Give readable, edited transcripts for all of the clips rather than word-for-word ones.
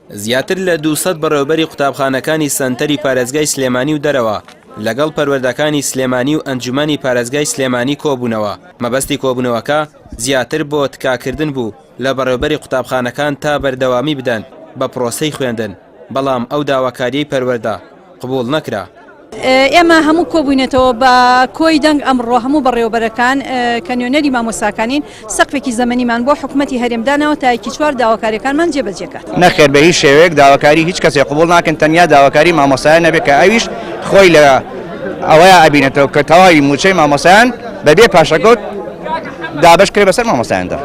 زیاتر لە 200 بەڕێوەبەری قوتابخانەکانی سەنتەری پارێزگای سلێمانی و دەرەوە لەگەڵ پەروەردەکانی سلێمانی و ئەنجومەنی پارێزگای سلێمانی کۆبوونەوە، مەبەستی کۆبوونەوەکە زیاتر بۆ تکاکردن بوو لە بەڕێوەبەری قوتابخانەکان تا بەردەوامی بدەن بە پرۆسەی خوێندن، بەڵام ئەو داواکاریەی پەروەردە قبوڵ نەکرا. ئێمە هەموو کۆبووینەتەوە بە کۆی دەنگ ئەمڕۆ هەموو بەڕێوەبەرەکان کە نوێنەری مامۆستاکانین سەقفێکی زەمەنیمان بۆ حکومەتی هەرێم داناوە تا یەکی چوار داواکاریەکانمان جێبەجێ کات. نەخێر بە هیچ شێوەیەک داواکاری هیچ کەسێک قبوڵ ناکەین تەنیا داواکاری مامۆستایان نەبێت کە ئەویش خۆی لە ئەوەیا ئەبینێتەوە کە تەواوی مووچەی مامۆستایان بەبێ پاشەکەوت دابەش کرێ بەسەر مامۆستایاندا.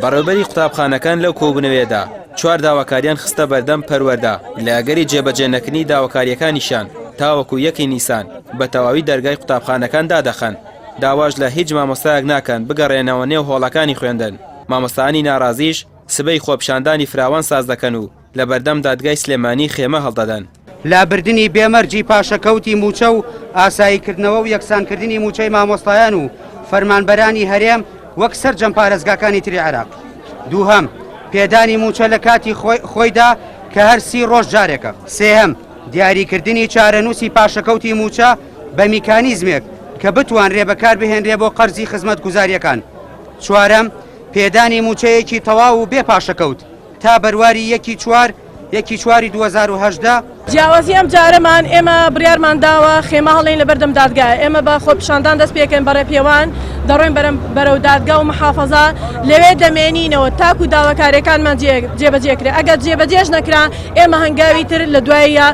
بەڕێوبەری قوتابخانەکان لەو کۆبوونەوەیەدا چوار داواکاریان خستە بەردەم پەروەردە لە ئەگەری جێبەجێ نەکردنی داواکارییەکانیشیان تاوەکو یەکی نیسان بە تەواوی دەرگای قوتابخانەکان دادەخەن داواش لە هیچ مامۆستایەک ناکەن بگەڕێنەوە نێو هۆڵەکانی خوێندن مامۆستایانی ناڕازیش سبەی خۆپیشاندانی فراوان ساز دەکەن و لە بەردەم دادگای سلێمانی خێمە هەڵدەدەن. لابردنی بێ مەرجی پاشەکەوتی مووچە و ئاساییکردنەوە و یەکسانکردنی مووچەی مامۆستایان و فەرمانبەرانی هەرێم وەک سەرجەم پارێزگاکانی تری عێراق. دووهەم، پێدانی مووچە لە کاتی خۆیدا کە هەر سی ڕۆژ جارێکە. سێهەم، دیاریکردنی چارەنووسی پاشەکەوتی مووچە بە میکانیزمێک کە بتوانرێ بەکاربهێنرێ بۆ قەرزی خزمەتگوزارییەکان. چوارەم، پێدانی مووچەیەکی تەواو و بێ پاشەکەوت. تا بەرواری یەکی چوار یەکی چواری 2018. جیاوازی ئەم جارەمان ئێمە بڕیارمان داوە خێمە هەڵێین لەبەردەم دادگا ئێمە بە خۆپیشاندان دەست پێکەین بە ڕێپێوان دەڕۆین بەرەم بەرەو دادگا و محافەزە لەوێ دەمێنینەوە تاکو داواکاریەکانمان جێبەجێ کرێ ئەگەر جێبەجێش نەکرا ئێمە هەنگاوی تر لە دواییە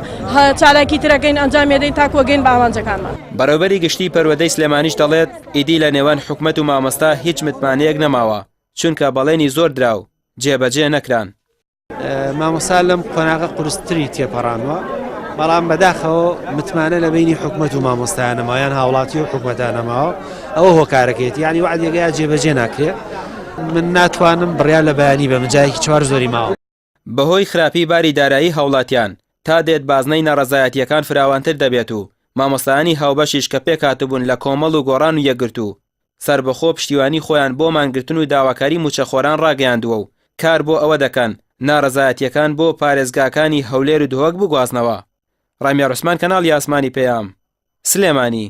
چالاکی ترەکەین ئەنجام یەدەین تاکو ئەگەین بە ئامانجەکانمان. بەڕێوبەری گشتی پەروەردەی سلێمانیش دەڵێت، ئیدی لە نێوان حکومەت و مامۆستا هیچ متمانەیەک نەماوە، چونکە بەڵێنی زۆر درا و جێبەجێ نەکران. مامۆستا لەم قۆناغە قورستری تێپەڕانوە، بەڵام بەداخەوە متمانە لە بینی حکومەت و مامۆستایان نەماوە یان هاوڵاتی و حکومەتان نەماوە، ئەوە هۆکارەکەیەتی، یانی وەعدێکەیە جێبەجێ ناکرێ. من ناتوانم بڕیار لە بەیانی بەم، جایەکی چوار زۆری ماوە. بەهۆی خراپی باری دارایی هاوڵاتیان، تا دێت بازنەی ناڕەزایەتییەکان فراوانتر دەبێت و مامۆستایانی هاوبەشیش کە پێکهاتبوون لە کۆمەڵ و گۆڕان و یەکگرتوو سەربەخۆ پشتیوانی خۆیان بۆ مانگرتن و داواکاری مووچەخۆران ڕاگەیاندووە و کار بۆ ئەوە دەکەن ناڕەزایەتییەکان بۆ پارێزگاکانی هەولێر و دهۆک بگوازنەوە. ڕامیار عوسمان کەناڵی ئاسمانی پەیام، سلێمانی.